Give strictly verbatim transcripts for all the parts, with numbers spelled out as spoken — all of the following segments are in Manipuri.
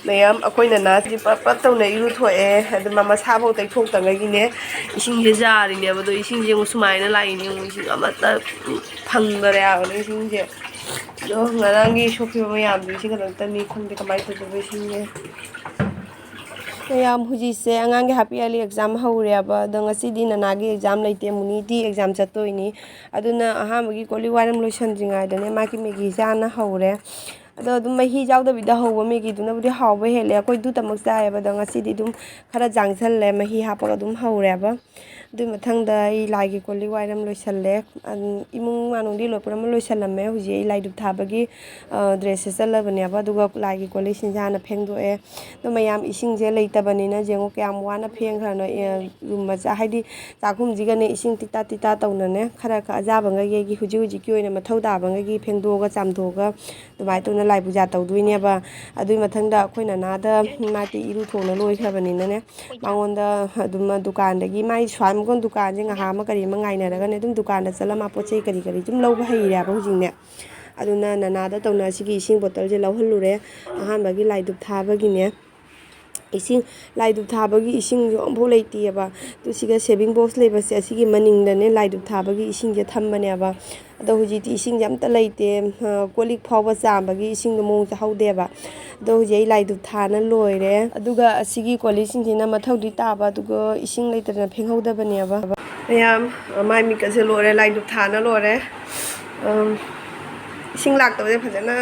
ꯃꯌꯥꯝ, ꯑꯩꯈꯣꯏ ꯅꯅꯥꯁꯤꯗꯤ ꯄ꯭ꯔꯞ ꯄ꯭ꯔꯞ ꯇꯧꯅ ꯏꯔꯨꯊꯣꯛꯑꯦ꯫ ꯑꯗꯨ ꯃꯥ ꯃꯁꯥꯐꯥꯎ ꯇꯩꯊꯣꯛꯇꯉꯩꯒꯤꯅꯦ, ꯏꯁꯤꯡꯁꯦ ꯌꯥꯔꯤꯅꯦꯕ꯫ ꯑꯗꯣ ꯏꯁꯤꯡꯁꯦ ꯑꯃꯨꯛ ꯁꯨꯃꯥꯏꯅ ꯂꯥꯛꯏꯅꯦ, ꯑꯃꯨꯛ ꯏꯁꯤꯡ ꯑꯃꯠꯇ ꯐꯪꯗꯔꯦ ꯍꯥꯏꯕꯅꯦ ꯏꯁꯤꯡꯁꯦ꯫ ꯑꯗꯣ ꯉꯔꯥꯡꯒꯤ ꯁꯣꯛꯈꯤꯕ ꯃꯌꯥꯝꯗꯣ ꯏꯁꯤꯡ ꯈꯛꯇꯅꯤ, ꯈꯪꯗꯦ ꯀꯃꯥꯏꯅ ꯇꯧꯗꯣꯏꯕ ꯏꯁꯤꯡꯁꯦ꯫ ꯃꯌꯥꯝ, ꯍꯧꯖꯤꯛꯁꯦ ꯑꯉꯥꯡꯒꯤ half yearly exam ꯍꯧꯔꯦꯕ꯫ ꯑꯗꯣ ꯉꯁꯤꯗꯤ ꯅꯅꯥꯒꯤ exam ꯂꯩꯇꯦ, ꯃꯨꯅꯤꯗꯤ exam ꯆꯠꯇꯣꯏꯅꯤ꯫ ꯑꯗꯨꯅ ꯑꯍꯥꯟꯕꯒꯤ ꯀꯣꯜ ꯂꯤꯛ ꯋꯥꯏꯔꯝ ꯂꯣꯏꯁꯟꯗ꯭ꯔꯤꯉꯩꯗꯅꯦ, ꯃꯥꯒꯤ ꯃꯦꯒꯤ ꯆꯥꯅ ꯍꯧꯔꯦ꯫ ꯑꯗꯣ ꯑꯗꯨꯝ ꯃꯍꯤ ꯌꯥꯎꯗꯕꯤꯗ ꯍꯧꯕ ꯃꯦꯒꯤꯗꯨꯅꯕꯨꯗꯤ ꯍꯥꯎꯕ ꯍꯦꯜꯂꯦ꯫ ꯑꯩꯈꯣꯏ ꯑꯗꯨꯇꯃꯛ ꯆꯥꯏꯌꯦꯕ꯫ ꯑꯗꯣ ꯉꯁꯤꯗꯤ ꯑꯗꯨꯝ ꯈꯔ ꯖꯥꯡꯁꯜꯂꯦ, ꯃꯍꯤ ꯍꯥꯞꯄꯒ ꯑꯗꯨꯝ ꯍꯧꯔꯦꯕ꯫ ꯑꯗꯨꯏ ꯃꯊꯪꯗ ꯑꯩ ꯂꯥꯏꯒꯤ ꯀꯣꯜ ꯂꯤꯛ ꯋꯥꯏꯔꯝ ꯂꯣꯏꯁꯜꯂꯦ꯫ ꯑꯗꯨꯝ ꯏꯃꯨꯡ ꯃꯅꯨꯡꯗꯤ ꯂꯣꯏ ꯄꯨꯝꯅꯃꯛ ꯂꯣꯏꯁꯜꯂꯝꯃꯦ꯫ ꯍꯧꯖꯤꯛ ꯑꯩ ꯂꯥꯏ ꯙꯨꯞ ꯊꯥꯕꯒꯤ, ꯑ, dress ꯁꯦꯠꯆꯜꯂꯕꯅꯦꯕ꯫ ꯑꯗꯨꯒ ꯂꯥꯏꯒꯤ ꯀꯣꯜ ꯂꯤꯛꯁꯤꯡꯁꯦ ꯍꯥꯟꯅ ꯐꯦꯡꯗꯣꯛꯑꯦ꯫ ꯑꯗꯣ ꯃꯌꯥꯝ, ꯏꯁꯤꯡꯁꯦ ꯂꯩꯇꯕꯅꯤꯅ ꯌꯦꯡꯉꯨ ꯀꯌꯥꯝ ꯋꯥꯅ ꯐꯦꯡꯈ꯭ꯔꯅꯣ꯫ ꯑꯦ, room ꯃꯆꯥ, ꯍꯥꯏꯗꯤ ꯆꯥꯛꯈꯨꯝꯁꯤꯒꯅꯦ ꯏꯁꯤꯡ ꯇꯤꯇꯥ ꯇꯤꯇꯥ ꯇꯧꯅꯅꯦ, ꯈꯔ ꯈꯔ ꯑꯖꯥꯕꯉꯩꯒꯤ ꯍꯧꯖꯤꯛ ꯍꯧꯖꯤꯛꯀꯤ ꯑꯣꯏꯅ ꯃꯊꯧ ꯇꯥꯕꯉꯩꯒꯤ ꯐꯦꯡꯗꯣꯛꯑꯒ ꯆꯥꯝꯊꯣꯛꯑꯒ ꯑꯗꯨꯃꯥꯏꯅ ꯇꯧꯅ ꯂꯥꯏ ꯄꯨꯖꯥ ꯇꯧꯗꯣꯏꯅꯦꯕ꯫ ꯑꯗꯨꯒꯤ ꯃꯊꯪꯗ ꯑꯩꯈꯣꯏ ꯅꯅꯥꯗ, ꯃꯥꯗꯤ ꯏꯔꯨ ꯊꯣꯡꯅ ꯂꯣꯏꯈ꯭ꯔꯕꯅꯤꯅꯅꯦ, ꯃꯉꯣꯟꯗ ꯑꯗꯨꯝ ꯗꯨꯀꯥꯟꯗꯒꯤ, ꯃꯥꯏ ꯁ꯭ꯋꯥꯏꯃꯨꯛꯀ ꯗꯨꯀꯥꯟꯁꯦ ꯉꯥꯏꯍꯥꯛ ꯑꯃ ꯀꯔꯤ ꯑꯃ ꯉꯥꯏꯅꯔꯒꯅꯦ, ꯑꯗꯨꯝ ꯗꯨꯀꯥꯟꯗ ꯆꯠꯂ ꯃꯥ ꯄꯣꯠ ꯆꯩ ꯀꯔꯤ ꯀꯔꯤ ꯑꯗꯨꯝ ꯂꯧꯕ ꯍꯩꯔꯦꯕ ꯍꯧꯖꯤꯛꯅꯦ꯫ ꯑꯗꯨꯅ ꯅꯅꯥꯗ ꯇꯧꯅ ꯁꯤꯒꯤ ꯏꯁꯤꯡ ꯕꯣꯇꯜꯁꯦ ꯂꯧꯍꯜꯂꯨꯔꯦ꯫ ꯑꯍꯥꯟꯕꯒꯤ ꯂꯥꯏ ꯙꯨꯞ ꯊꯥꯕꯒꯤꯅꯦ, ꯏꯁꯤꯡ, ꯂꯥꯏ ꯙꯨꯞ ꯊꯥꯕꯒꯤ ꯏꯁꯤꯡꯁꯨ ꯑꯃꯐꯥꯎ ꯂꯩꯇꯦꯕ꯫ ꯑꯗꯨ ꯁꯤꯒ saving box ꯂꯩꯕꯁꯦ, ꯑꯁꯤꯒꯤ ꯃꯅꯤꯡꯗꯅꯦ ꯂꯥꯏ ꯙꯨꯞ ꯊꯥꯕꯒꯤ ꯏꯁꯤꯡꯁꯦ ꯊꯝꯕꯅꯦꯕ꯫ ꯑꯗꯣ ꯍꯧꯖꯤꯛꯇꯤ ꯏꯁꯤꯡꯁꯦ ꯑꯝꯇ ꯂꯩꯇꯦ꯫ ꯑ, ꯀꯣꯜ ꯂꯤꯛ ꯐꯥꯎꯕ ꯆꯥꯝꯕꯒꯤ ꯏꯁꯤꯡꯗꯣ ꯃꯑꯣꯡ ꯇꯥꯍꯧꯗꯦꯕ꯫ ꯑꯗꯣ ꯍꯧꯖꯤꯛ ꯑꯩ ꯂꯥꯏ ꯙꯨꯞ ꯊꯥꯅ ꯂꯣꯏꯔꯦ꯫ ꯑꯗꯨꯒ ꯑꯁꯤꯒꯤ ꯀꯣꯜ ꯂꯤꯛꯁꯤꯡꯁꯤꯅ ꯃꯊꯧꯗꯤ ꯇꯥꯕ, ꯑꯗꯨꯒ ꯏꯁꯤꯡ ꯂꯩꯇꯗꯅ ꯐꯦꯡꯍꯧꯗꯕꯅꯦꯕ꯫ ꯃꯌꯥꯝ, ꯃꯥꯏ ꯃꯤꯠꯀꯁꯦ ꯂꯣꯏꯔꯦ, ꯂꯥꯏ ꯙꯨꯞ ꯊꯥꯅ ꯂꯣꯏꯔꯦ꯫ ꯎꯝ, ꯏꯁꯤꯡ ꯂꯥꯛꯇꯕꯁꯦ ꯐꯖꯅ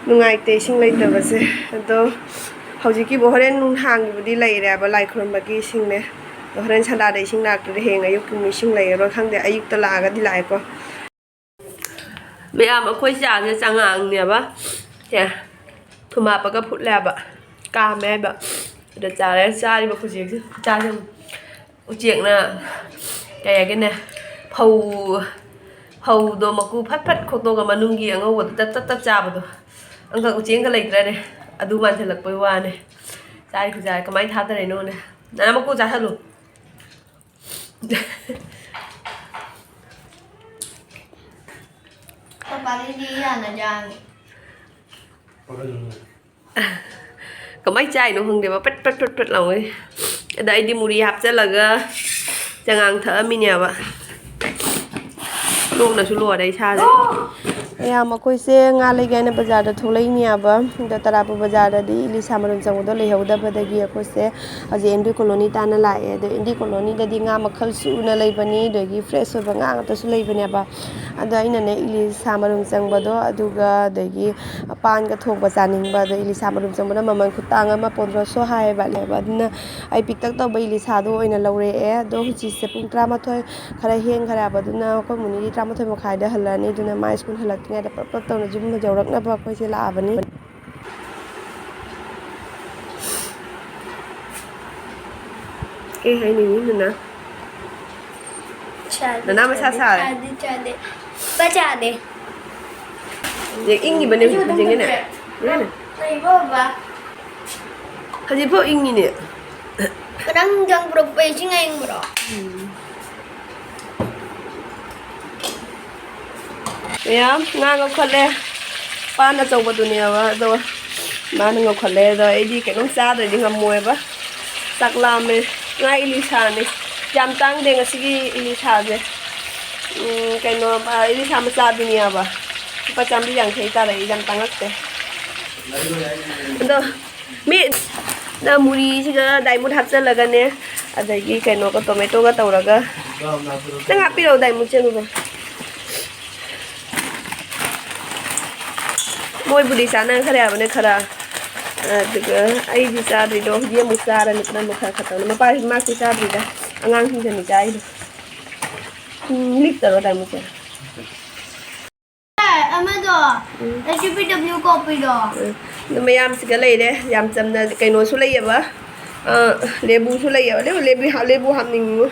ꯅꯨꯡꯉꯥꯏꯇꯦ, ꯏꯁꯤꯡ ꯂꯩꯇꯕꯁꯦ꯫ ꯑꯗꯣ ꯍꯧꯖꯤꯛꯀꯤꯕꯨ, ꯍꯣꯔꯦꯟ ꯅꯨꯡꯗꯥꯡꯒꯤꯕꯨꯗꯤ ꯂꯩꯔꯦꯕ, ꯂꯥꯏ ꯈꯨꯔꯨꯝꯕꯒꯤ ꯏꯁꯤꯡꯅꯦ꯫ ꯑꯗꯣ ꯍꯣꯔꯦꯟ ꯁꯟꯗꯥꯗ ꯏꯁꯤꯡ ꯂꯥꯛꯇ꯭ꯔꯗꯤ ꯍꯌꯦꯡ ꯑꯌꯨꯛꯀꯤ ꯏꯁꯤꯡ ꯂꯩꯔꯔꯣꯏ꯫ ꯈꯪꯗꯦ, ꯑꯌꯨꯛꯇ ꯂꯥꯛꯑꯒꯗꯤ ꯂꯥꯛꯑꯦꯀꯣ꯫ ꯃꯌꯥꯝ, ꯑꯩꯈꯣꯏ ꯆꯥꯁꯦ ꯆꯉꯥꯡꯅꯦꯕ꯫ ꯁꯦ, ꯊꯨꯝ ꯍꯥꯞꯄꯒ ꯐꯨꯠꯂꯦꯕ꯫ ꯀꯥꯝꯃꯦ ꯍꯥꯏꯕ꯫ ꯑꯗ ꯆꯥꯔꯦ, ꯆꯥꯔꯤꯕ ꯈꯨꯖꯤꯛꯁꯦ꯫ ꯆꯥꯁꯦ꯫ ꯎꯆꯦꯛꯅ, ꯀꯩ ꯍꯥꯏꯒꯦꯅꯦ, ꯐꯧ, ꯐꯧꯗꯣ ꯃꯀꯨ ꯐꯠ ꯐꯠ ꯈꯣꯠꯇꯣꯛꯑꯒ ꯃꯅꯨꯡꯒꯤ ꯑꯉꯧꯕꯗꯣ ꯇꯠ ꯇꯠ ꯇꯠ ꯆꯥꯕꯗꯣ꯫ ꯑꯪꯀ ꯎꯆꯦꯛ ꯑꯪꯀ ꯂꯩꯇ꯭ꯔꯅꯦ꯫ ꯑꯗꯨ ꯃꯥꯟꯁꯤꯜꯂꯛꯄꯩ ꯋꯥꯅꯦ꯫ ꯆꯥꯔꯤ ꯈꯨꯆꯥꯁꯦ ꯀꯃꯥꯏꯅ ꯊꯥꯗꯔꯤꯅꯣꯅꯦ꯫ ꯅꯅꯥ ꯃꯀꯨ ꯆꯥꯁꯜꯂꯨ꯫ ꯄꯄꯥꯗꯤ ꯌꯥꯅ ꯌꯥꯅꯤ꯫ ꯀꯃꯥꯏ ꯆꯥꯏꯅꯣ ꯈꯪꯗꯦꯕ, ꯄꯠ ꯄꯠ ꯄꯠ ꯄꯠ ꯂꯥꯎꯉꯩ꯫ ꯑꯗ ꯑꯩꯗꯤ ꯃꯨꯔꯤ ꯍꯥꯞꯆꯜꯂꯒ ꯆꯉꯥꯡ ꯊꯛꯑꯝꯃꯤꯅꯦꯕ꯫ ꯂꯣꯛꯅꯁꯨ ꯂꯣꯏꯔꯦ ꯏꯁꯥꯁꯦ꯫ ꯃꯌꯥꯝ, ꯑꯩꯈꯣꯏꯁꯦ ꯉꯥ ꯂꯩꯒꯦ ꯍꯥꯏꯅ ꯕꯖꯥꯔꯗ ꯊꯣꯛꯂꯛꯏꯅꯦꯕ꯫ ꯑꯗꯣ ꯇꯔꯥꯄꯨ ꯕꯖꯥꯔꯗꯗꯤ ꯏꯂꯤꯁꯥ ꯃꯔꯨꯝ ꯆꯪꯕꯗꯣ ꯂꯩꯍꯧꯗꯕꯗꯒꯤ ꯑꯩꯈꯣꯏꯁꯦ ꯍꯧꯖꯤꯛ ꯑꯦꯟ ꯕꯤ ꯀꯣꯂꯣꯅꯤ ꯇꯥꯟꯅ ꯂꯥꯛꯑꯦ꯫ ꯑꯗꯣ ꯑꯦꯟ ꯕꯤ ꯀꯣꯂꯣꯅꯤꯗꯗꯤ ꯉꯥ ꯃꯈꯜ ꯁꯨꯅ ꯂꯩꯕꯅꯤ, ꯑꯗꯒꯤ ꯐ꯭ꯔꯦꯁ ꯑꯣꯏꯕ ꯉꯥ ꯉꯥꯛꯇꯁꯨ ꯂꯩꯕꯅꯦꯕ꯫ ꯑꯗꯣ ꯑꯩꯅꯅꯦ ꯏꯂꯤꯁꯥ ꯃꯔꯨꯝ ꯆꯪꯕꯗꯣ, ꯑꯗꯨꯒ ꯑꯗꯒꯤ ꯄꯥꯟꯒ ꯊꯣꯡꯕ ꯆꯥꯅꯤꯡꯕ, ꯑꯗꯣ ꯏꯂꯤꯁꯥ ꯃꯔꯨꯝ ꯆꯪꯕꯅ ꯃꯃꯜ ꯈꯨꯇꯥꯡ ꯑꯃ, ꯄꯣꯟꯗ꯭ꯔꯣꯁꯣ ꯍꯥꯏꯌꯦꯕ꯫ ꯑꯗꯨꯅ ꯑꯩ ꯄꯤꯛꯇꯛ ꯇꯧꯕ ꯏꯂꯤꯁꯥꯗꯣ ꯑꯣꯏꯅ ꯂꯧꯔꯛꯑꯦ꯫ ꯑꯗꯣ ꯍꯧꯖꯤꯛꯁꯦ ꯄꯨꯡ ꯇꯔꯥꯃꯥꯊꯣꯏ ꯈꯔ ꯍꯦꯟꯈꯔꯦꯕ꯫ ꯑꯗꯨꯅ ꯑꯩꯈꯣꯏ ꯃꯨꯅꯤꯗꯤ ꯇꯔꯥꯃꯥꯊꯣꯏ ꯃꯈꯥꯏꯗ ꯍꯜꯂꯛꯑꯅꯤ꯫ ꯑꯗꯨꯅ ꯃꯥ ꯁ꯭ꯀꯨꯜ ꯍꯜꯂꯛꯇ꯭ꯔꯤꯉꯩꯗ ꯄ꯭ꯔꯞ ꯄ꯭ꯔꯞ ꯇꯧꯅ ꯌꯨꯝ ꯌꯧꯔꯛꯅꯕ ꯑꯩꯈꯣꯏꯁꯦ ꯂꯥꯛꯑꯕꯅꯤ꯫ ꯀꯩ ꯍꯥꯏꯅꯤꯡꯉꯤ ꯅꯅꯥ? ꯆꯥꯗꯦ, ꯅꯅꯥ ꯃꯁꯥ ꯆꯥꯗꯦ, ꯁꯥꯔꯦ꯫ ꯆꯥꯗꯦ, ꯆꯥꯗꯦ꯫ ꯄꯥ ꯆꯥꯗꯦ꯫ ꯍꯧꯖꯤꯛ ꯏꯪꯉꯤꯕꯅꯦ ꯑꯩꯁꯨ ꯍꯧꯖꯤꯛ ꯑꯗꯨꯝ ꯍꯧꯖꯤꯛꯅꯦ꯫ ꯇꯧꯖꯩ꯫ ꯂꯣꯏꯅ꯫ ꯂꯩꯕ ꯕꯕꯥ꯫ ꯍꯧꯖꯤꯛꯐꯥꯎ ꯏꯪꯉꯤꯅꯦ꯫ ꯉꯔꯥꯡ ꯅꯨꯡꯗꯥꯡ ꯄꯨꯔꯛꯄ ꯏꯁꯤꯡ ꯑꯏꯪꯕꯔꯣ? ꯎꯝ꯫ ꯃꯌꯥꯝ ꯉꯥ ꯉꯧꯈꯠꯂꯦ꯫ ꯄꯥꯟ ꯑꯆꯧꯕꯗꯨꯅꯦꯕ, ꯑꯗꯣ ꯃꯥꯅ ꯉꯧꯈꯠꯂꯦ꯫ ꯑꯗꯣ ꯑꯩꯗꯤ ꯀꯩꯅꯣꯝ ꯆꯥꯗ꯭ꯔꯗꯤ ꯉꯝꯃꯣꯏꯕ꯫ ꯆꯥꯛ ꯂꯥꯝꯃꯦ꯫ ꯉꯥ ꯏꯂꯤꯁꯥꯅꯤ꯫ ꯌꯥꯝ ꯇꯥꯡꯗꯦ ꯉꯁꯤꯒꯤ ꯏꯂꯤꯁꯥꯁꯦ꯫ ꯎꯝ, ꯀꯩꯅꯣ, ꯑ, ꯏꯂꯤꯁꯥ ꯃꯆꯥꯗꯨꯅꯦꯕ꯫ ꯂꯨꯄꯥ ꯆꯥꯝꯃꯔꯤ ꯌꯥꯡꯈꯩ ꯇꯥꯔꯛꯏ, ꯌꯥꯝ ꯇꯥꯡꯉꯛꯇꯦ꯫ ꯑꯗꯣ ꯃꯤ ꯅ ꯃꯨꯔꯤꯁꯤꯒ ꯗꯥꯏꯃꯨꯠ ꯍꯥꯞꯆꯜꯂꯒꯅꯦ, ꯑꯗꯒꯤ ꯀꯩꯅꯣꯒ, ꯇꯣꯃꯦꯇꯣꯒ ꯇꯧꯔꯒ꯫ ꯅꯪ ꯍꯥꯞꯄꯤꯔꯛꯑꯣ ꯗꯥꯏꯃꯨꯠ ꯆꯦꯡꯉꯨꯒ꯫ ꯃꯣꯏꯕꯨꯗꯤ ꯆꯥꯅꯈ꯭ꯔꯦ ꯍꯥꯏꯕꯅꯦ ꯈꯔ꯫ ꯑꯗꯨꯒ ꯑꯩꯗꯤ ꯆꯥꯗ꯭ꯔꯤꯗꯣ, ꯍꯧꯖꯤꯛ ꯑꯃꯨꯛ ꯆꯥꯔꯅꯤ, ꯄꯨꯝꯅꯃꯛ ꯈꯔ ꯈꯔ ꯇꯧꯅ꯫ ꯃꯄꯥ ꯃꯥꯁꯨ ꯆꯥꯗ꯭ꯔꯤꯗ, ꯑꯉꯥꯡꯁꯤꯡꯗꯅꯤ ꯆꯥꯔꯤꯗꯣ꯫ ꯎꯝ, ꯂꯤꯛꯇꯔꯣ ꯗꯥꯏꯃꯨꯠꯁꯦ? ꯑꯃꯗꯣ, ꯎꯝ꯫ ꯑꯦꯁ ꯌꯨ ꯄꯤ ꯗꯕ꯭ꯂꯤꯎ ꯀꯣꯄꯤꯗꯣ꯫ ꯎꯝ꯫ ꯑꯗꯨ ꯃꯌꯥꯝꯁꯤꯒ ꯂꯩꯔꯦ꯫ ꯌꯥꯝ ꯆꯝꯅ ꯀꯩꯅꯣꯁꯨ ꯂꯩꯌꯦꯕ꯫ ꯑ, ꯂꯦꯕꯨꯁꯨ ꯂꯩꯌꯦꯕ꯫ ꯂꯦꯕꯨ, ꯂꯦꯕꯨ ꯍꯥ-, ꯂꯦꯕꯨ ꯍꯥꯞꯅꯤꯡꯉꯤꯉꯣ꯫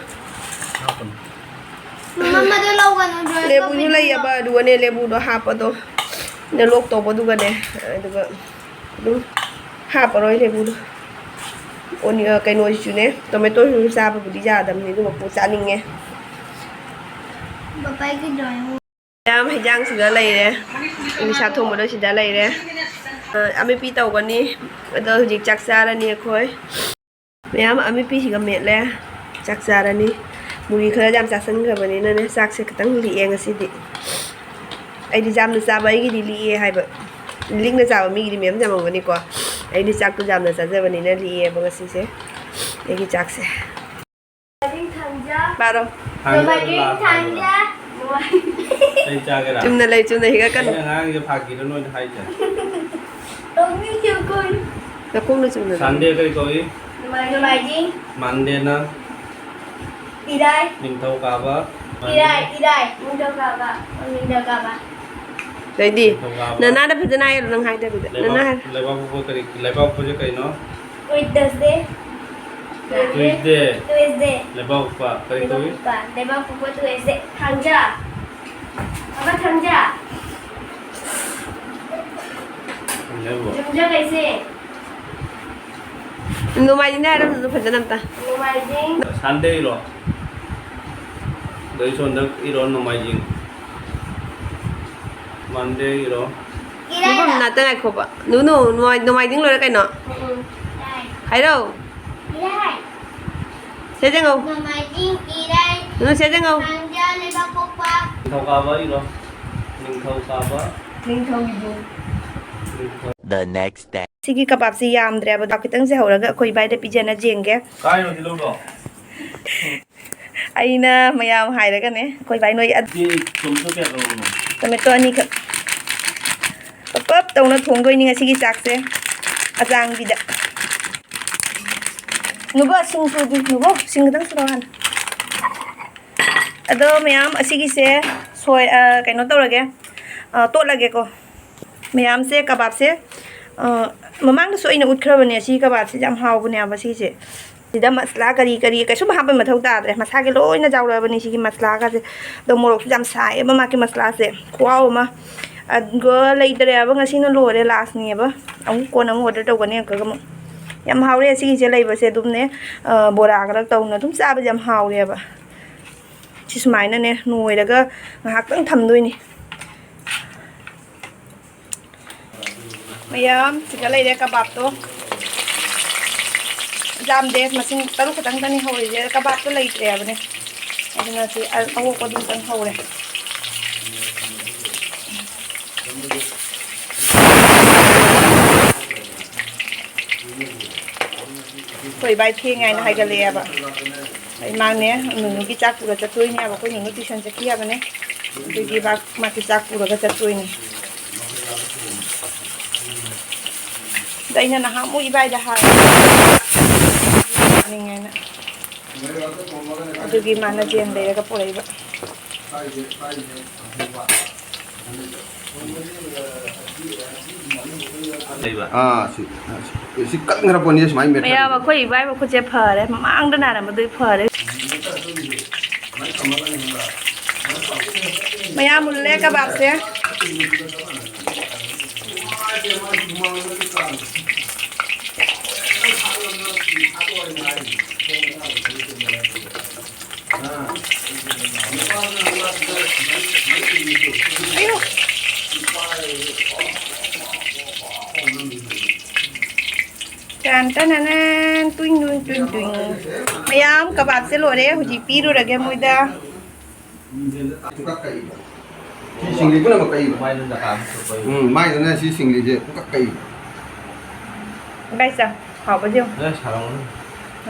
ꯃꯃꯥꯗꯣ ꯂꯧꯒꯅꯨ, ꯗ꯭ꯔꯣꯌꯤꯡ ꯂꯦꯕꯨꯁꯨ ꯀꯣꯄꯤꯗꯣ꯫ ꯂꯩꯌꯦꯕ꯫ ꯑꯗꯨꯒꯅꯦ, ꯂꯦꯕꯨꯗꯣ ꯍꯥꯞꯄꯗꯣ, ꯅ ꯂꯣꯛ ꯇꯧꯕꯗꯨꯒꯅꯦ꯫ ꯑꯗꯨꯒ ꯑꯗꯨꯝ ꯍꯥꯞꯄꯔꯣꯏ ꯂꯦꯕꯨꯗꯣ꯫ ꯑꯣꯅꯤ-, ꯑ, ꯀꯩꯅꯣꯁꯤꯁꯨꯅꯦ, ꯇꯣꯃꯦꯇꯣꯁꯤꯁꯨ ꯆꯥꯕꯕꯨꯗꯤ ꯌꯥꯗꯕꯅꯤ, ꯑꯗꯨꯒ ꯄꯨ ꯆꯥꯅꯤꯡꯉꯦ꯫ ꯄꯄꯥꯒꯤ ꯗ꯭ꯔꯣꯌꯤꯡ꯫ ꯃꯌꯥꯝ ꯍꯤꯟꯖꯥꯡꯁꯤꯗ ꯂꯩꯔꯦ꯫ ꯏꯂꯤꯁꯥ ꯊꯣꯡꯕꯗꯣ ꯁꯤꯗ ꯂꯩꯔꯦ꯫ ꯑ, ꯑꯃꯦꯠꯄꯤ ꯇꯧꯒꯅꯤ꯫ ꯑꯗꯣ ꯍꯧꯖꯤꯛ ꯆꯥꯛ ꯆꯥꯔꯅꯤ ꯑꯩꯈꯣꯏ꯫ ꯃꯌꯥꯝ ꯑꯃꯦꯠꯄꯤꯁꯤꯒ ꯃꯦꯠꯂꯦ꯫ ꯆꯥꯛ ꯆꯥꯔꯅꯤ꯫ ꯃꯨꯔꯤ ꯈꯔ ꯌꯥꯝ ꯆꯥꯁꯤꯟꯈ꯭ꯔꯕꯅꯤꯅꯅꯦ, ꯆꯥꯛꯁꯦ ꯈꯤꯇꯪ ꯂꯤꯛꯑꯦ ꯉꯁꯤꯗꯤ꯫ ꯑꯩꯗꯤ ꯌꯥꯝꯅ ꯆꯥꯕ ꯑꯩꯒꯤꯗꯤ ꯂꯤꯛꯑꯦ ꯍꯥꯏꯕ꯫ ꯂꯤꯛꯅ ꯆꯥꯕ ꯃꯤꯒꯤꯗꯤ ꯃꯌꯥꯝ ꯌꯥꯝꯃꯝꯒꯅꯤꯀꯣ꯫ ꯑꯩꯗꯤ ꯆꯥꯛꯇꯣ ꯌꯥꯝꯅ ꯆꯥꯖꯕꯅꯤꯅ ꯂꯤꯛꯑꯦꯕ ꯉꯁꯤꯁꯦ, ꯑꯩꯒꯤ ꯆꯥꯛꯁꯦ꯫ ꯕꯥꯔꯣ꯫ ꯊꯥꯡꯖ ꯅꯣꯡꯃꯥꯏꯖꯤꯡ ꯂꯥꯛꯄ ꯊꯥꯡꯖ꯫ ꯀꯩ ꯆꯥꯒꯦꯔꯥ? ꯆꯨꯝꯅ ꯂꯩ, ꯆꯨꯝꯅ ꯍꯤꯒꯠꯀꯅꯨ꯫ ꯑꯩꯅ ꯑꯉꯥꯡꯁꯦ ꯐꯥꯒꯤꯔ ꯅꯣꯏꯅ ꯍꯥꯏꯁꯦ? ꯅꯣꯛꯅꯤꯡꯉꯦ ꯑꯩꯈꯣꯏ꯫ ꯅꯈꯣꯡꯅ ꯆꯨꯝꯅ ꯂꯩ꯫ ꯁꯟꯗꯦ ꯀꯔꯤ ꯀꯧꯏ? ꯅꯣꯡꯃꯥꯏꯖꯤꯡ꯫ ꯃꯟꯗꯦꯅ? ꯏꯔꯥꯏ꯫ ꯅꯤꯡꯊꯧꯀꯥꯕ? ꯏꯔꯥꯏ, ꯏꯔꯥꯏ꯫ ꯅꯤꯡꯊꯧꯀꯥꯕ꯫ ꯅꯤꯡꯊꯧꯀꯥꯕ꯫ ꯑꯗꯩꯗꯤ ꯅꯤꯡꯊꯧꯀꯥꯕ꯫ ꯅꯅꯥꯗ ꯐꯖꯅ ꯍꯥꯏꯔꯣ, ꯅꯪ ꯍꯥꯏꯗꯕꯤꯗ꯫ ꯅꯅꯥ ꯂꯩꯕꯥꯛ, ꯍꯥꯏꯔꯣ꯫ ꯂꯩꯕꯥꯛꯄꯣꯛꯄ ꯀꯔꯤ, ꯂꯩꯕꯥꯛꯄꯣꯛꯄꯁꯦ ꯀꯩꯅꯣ? Wednesday꯫ Tuesday꯫ Tuesday꯫ ꯂꯩꯕꯥꯛꯄꯣꯛꯄ ꯀꯔꯤ ꯀꯧꯏ? ꯂꯩꯕꯥꯛꯄꯣꯛꯄ꯫ ꯂꯩꯕꯥꯛꯄꯣꯛꯄ Tuesday꯫ ꯊꯥꯡꯖ꯫ ꯕꯥꯕꯥ ꯊꯥꯡꯖ꯫ ꯊꯥꯡꯖꯕꯨ꯫ ꯌꯨꯝꯖꯀꯩꯁ꯫ ꯅꯣꯡꯃꯥꯏꯖꯤꯡꯅꯦ ꯍꯥꯏꯔꯝꯕꯗꯣ ꯐꯖꯅ ꯑꯝꯇ꯫ ꯅꯣꯡꯃꯥꯏꯖꯤꯡ꯫ Sunday ꯏꯔꯣ꯫ ꯑꯗꯩ ꯁꯣꯝꯗ ꯏꯔꯣ ꯅꯣꯡꯃꯥꯏꯖꯤꯡ꯫ Monday ꯏꯔꯣ꯫ ꯏꯔꯥꯏ꯫ ꯃꯐꯝ ꯅꯥꯠꯇ ꯉꯥꯏꯈꯣꯕ꯫ ꯅꯨ, ꯅꯨ, ꯅꯣꯡꯃꯥꯏ-, ꯅꯣꯡꯃꯥꯏꯖꯤꯡ ꯂꯣꯏꯔ ꯀꯩꯅꯣ? ꯎꯝ, ꯎꯝ꯫ ꯏꯔꯥꯏ꯫ ꯍꯥꯏꯔꯣ꯫ ꯏꯔꯥꯏ꯫ ꯁꯦ ꯖꯦꯡꯉꯧ꯫ ꯅꯣꯡꯃꯥꯏꯖꯤꯡ, ꯏꯔꯥꯏ꯫ ꯅꯨ, ꯁꯦ ꯖꯦꯡꯉꯧ꯫ ꯊꯥꯡꯖ, ꯂꯩꯕꯥꯛꯄꯣꯛꯄ꯫ ꯅꯤꯡꯊꯧꯀꯥꯕ ꯏꯔꯣ꯫ ꯅꯤꯡꯊꯧꯀꯥꯕ꯫ ꯅꯤꯡꯊꯧꯒꯤ ꯌꯨꯝ꯫ ꯅꯤꯡꯊꯧ- The next day꯫ ꯁꯤꯒꯤ ꯀꯕꯥꯞꯁꯤ ꯌꯥꯝꯗ꯭ꯔꯦꯕ꯫ ꯈꯤꯇꯪꯁꯦ ꯍꯧꯔꯒ ꯑꯩꯈꯣꯏ ꯏꯕꯥꯏꯗ ꯄꯤꯖꯅ ꯌꯦꯡꯒꯦ꯫ ꯀꯥꯏꯅꯣ ꯁꯤ ꯂꯧꯗꯣ? ꯑꯩꯅ ꯃꯌꯥꯝ ꯍꯥꯏꯔꯒꯅꯦ, ꯑꯩꯈꯣꯏ ꯏꯕꯥꯏ ꯅꯣꯏ ꯑꯠ-, ꯁꯤ ꯆꯣꯃꯦꯇꯣ ꯀꯌꯥ ꯂꯧꯔꯝꯅꯣ? ꯆꯣꯃꯦꯇꯣ ꯑꯅꯤꯈꯛ꯫ ꯄꯞ ꯄꯞ ꯇꯧꯅ ꯊꯣꯡꯗꯣꯏꯅꯤ ꯉꯁꯤꯒꯤ ꯆꯥꯛꯁꯦ꯫ ꯑꯆꯥꯡꯕꯤꯗ꯫ ꯅꯨꯕꯣ, ꯁꯤꯡ ꯁꯨꯗ꯭ꯔꯤ꯫ ꯅꯨꯕꯣ, ꯁꯤꯡ ꯈꯤꯇꯪ ꯁꯨꯔꯛꯑꯣ ꯍꯥꯟꯅ꯫ ꯑꯗꯣ ꯃꯌꯥꯝ, ꯑꯁꯤꯒꯤꯁꯦ ꯁꯣꯏ-, ꯑ, ꯀꯩꯅꯣ ꯇꯧꯔꯒꯦ, ꯑ, ꯇꯣꯠꯂꯒꯦꯀꯣ꯫ ꯃꯌꯥꯝꯁꯦ, ꯀꯕꯥꯞꯁꯦ, ꯑ, ꯃꯃꯥꯡꯗꯁꯨ ꯑꯩꯅ ꯎꯠꯈ꯭ꯔꯕꯅꯦ꯫ ꯁꯤ ꯀꯕꯥꯞꯁꯦ ꯌꯥꯝ ꯍꯥꯎꯕꯅꯦꯕ ꯁꯤꯁꯦ꯫ ꯁꯤꯗ ꯃꯁꯂꯥ ꯀꯔꯤ ꯀꯔꯤ ꯀꯩꯁꯨꯝ ꯍꯥꯞꯄꯩ ꯃꯊꯧ ꯇꯥꯗ꯭ꯔꯦ, ꯃꯁꯥꯒꯤ ꯂꯣꯏꯅ ꯌꯥꯎꯔꯛꯑꯕꯅꯤ ꯁꯤꯒꯤ ꯃꯁꯂꯥꯒꯁꯦ꯫ ꯑꯗꯣ ꯃꯣꯔꯣꯛꯁꯨ ꯌꯥꯝ ꯁꯥꯏꯌꯦꯕ ꯃꯥꯒꯤ ꯃꯁꯂꯥꯁꯦ, ꯈꯨꯍꯥꯎ ꯑꯃ꯫ ꯑꯗꯨꯒ ꯂꯩꯇ꯭ꯔꯦꯕ, ꯉꯁꯤꯅ ꯂꯣꯏꯔꯦ, lastꯅꯦꯕ꯫ ꯑꯃꯨꯛ ꯀꯣꯟꯅ ꯑꯃꯨꯛ order ꯇꯧꯒꯅꯤ ꯑꯪꯀꯜꯒ ꯑꯃꯨꯛ꯫ ꯌꯥꯝ ꯍꯥꯎꯔꯦ ꯁꯤꯒꯤꯁꯦ ꯂꯩꯕꯁꯦ ꯑꯗꯨꯝꯅꯦ꯫ ꯑ, ꯕꯣꯔꯥꯒ ꯇꯧꯅ ꯑꯗꯨꯝ ꯆꯥꯕꯁꯦ ꯌꯥꯝ ꯍꯥꯎꯔꯦꯕ꯫ ꯁꯤ ꯁꯨꯃꯥꯏꯅꯅꯦ ꯅꯣꯏꯔꯒ ꯉꯥꯏꯍꯥꯛꯇꯪ ꯊꯝꯗꯣꯏꯅꯤ꯫ ꯃꯌꯥꯝ ꯁꯤꯗ ꯂꯩꯔꯦ ꯀꯕꯥꯞꯇꯣ꯫ ꯌꯥꯝꯗꯦ, ꯃꯁꯤꯡ ꯇꯔꯨꯛ ꯈꯛꯇꯪꯗꯅꯤ ꯍꯧꯔꯤꯁꯦ꯫ ꯀꯕꯥꯞꯇꯣ ꯂꯩꯇ꯭ꯔꯦ ꯍꯥꯏꯕꯅꯦ, ꯑꯗꯨꯅ ꯁꯤ ꯑ-, ꯑꯋꯣꯛꯄꯗꯨ ꯈꯛꯇꯪ ꯍꯧꯔꯦ꯫ ꯑꯩꯈꯣꯏ ꯏꯕꯥꯏ ꯊꯦꯡꯉꯦ ꯍꯥꯏꯅ ꯍꯥꯏꯒꯠꯂꯛꯑꯦꯕ꯫ ꯑꯩ ꯃꯥꯅꯦ, ꯅꯨꯅꯨꯒꯤ ꯆꯥꯛ ꯄꯨꯔ ꯆꯠꯇꯣꯏꯅꯦ ꯍꯥꯏꯕ꯫ ꯑꯩꯈꯣꯏ ꯅꯨꯅꯨ ꯇ꯭ꯌꯨꯁꯟ ꯆꯠꯈꯤ ꯍꯥꯏꯕꯅꯦ, ꯑꯗꯨꯒꯤ ꯃꯥ, ꯃꯥꯒꯤ ꯆꯥꯛ ꯄꯨꯔꯒ ꯆꯠꯇꯣꯏꯅꯦ꯫ ꯑꯗ ꯑꯩꯅ ꯅꯍꯥꯟꯃꯨꯛ ꯏꯕꯥꯏꯗ ꯍꯥꯏ, ꯆꯥꯅꯤꯡꯉꯦꯅ꯫ ꯑꯗꯨꯒꯤ ꯃꯥꯅ ꯖꯦꯟ ꯂꯩꯔꯒ ꯄꯨꯔꯛꯏꯕ꯫ ꯑꯥ, ꯁꯤ, ꯁꯤ ꯀꯟꯈ꯭ꯔ ꯄꯣꯠꯅꯤ, ꯁꯨꯃꯥꯏꯅ ꯃꯦꯠꯈ꯭ꯔꯗꯤ꯫ ꯃꯌꯥꯝ ꯑꯩꯈꯣꯏ ꯏꯕꯥꯏ ꯃꯈꯨꯠꯁꯦ ꯐꯔꯦ, ꯃꯃꯥꯡꯗ ꯅꯥꯔꯝꯕꯗꯨꯗꯤ ꯐꯔꯦ꯫ ꯃꯌꯥꯝ ꯃꯨꯜꯂꯦ ꯀꯕꯥꯞꯁꯦ꯫ ꯑꯌꯣ꯫ ꯇꯥꯟ ꯇꯅꯥꯅꯥꯟ, ꯇꯨꯏꯡ ꯇꯨꯏꯡ ꯇꯨꯏꯡ ꯇꯨꯏꯡ꯫ ꯃꯌꯥꯝ ꯀꯕꯥꯞꯁꯦ ꯂꯣꯏꯔꯦ, ꯍꯧꯖꯤꯛ ꯄꯤꯔꯨꯔꯒꯦ ꯃꯣꯏꯗ꯫ ꯁꯤ ꯁꯤꯡꯂꯤ ꯄꯨꯝꯅꯃꯛ ꯀꯛꯏꯕ꯫ ꯃꯥꯏꯗꯨꯅ ꯀꯥ ꯑꯃ ꯊꯣꯛꯄ꯫ ꯎꯝ, ꯃꯥꯏꯗꯨꯅ ꯁꯤ ꯁꯤꯡꯂꯤꯁꯦ ꯄꯨꯡꯀꯛ ꯀꯛꯏꯕ꯫ ꯏꯕꯥꯏ ꯆꯥ, ꯍꯥꯎꯕꯁꯦ ꯌꯦꯡꯉꯨ꯫ ꯑꯦ, ꯁꯥꯔꯝꯒꯅꯤ꯫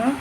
ꯎꯝ?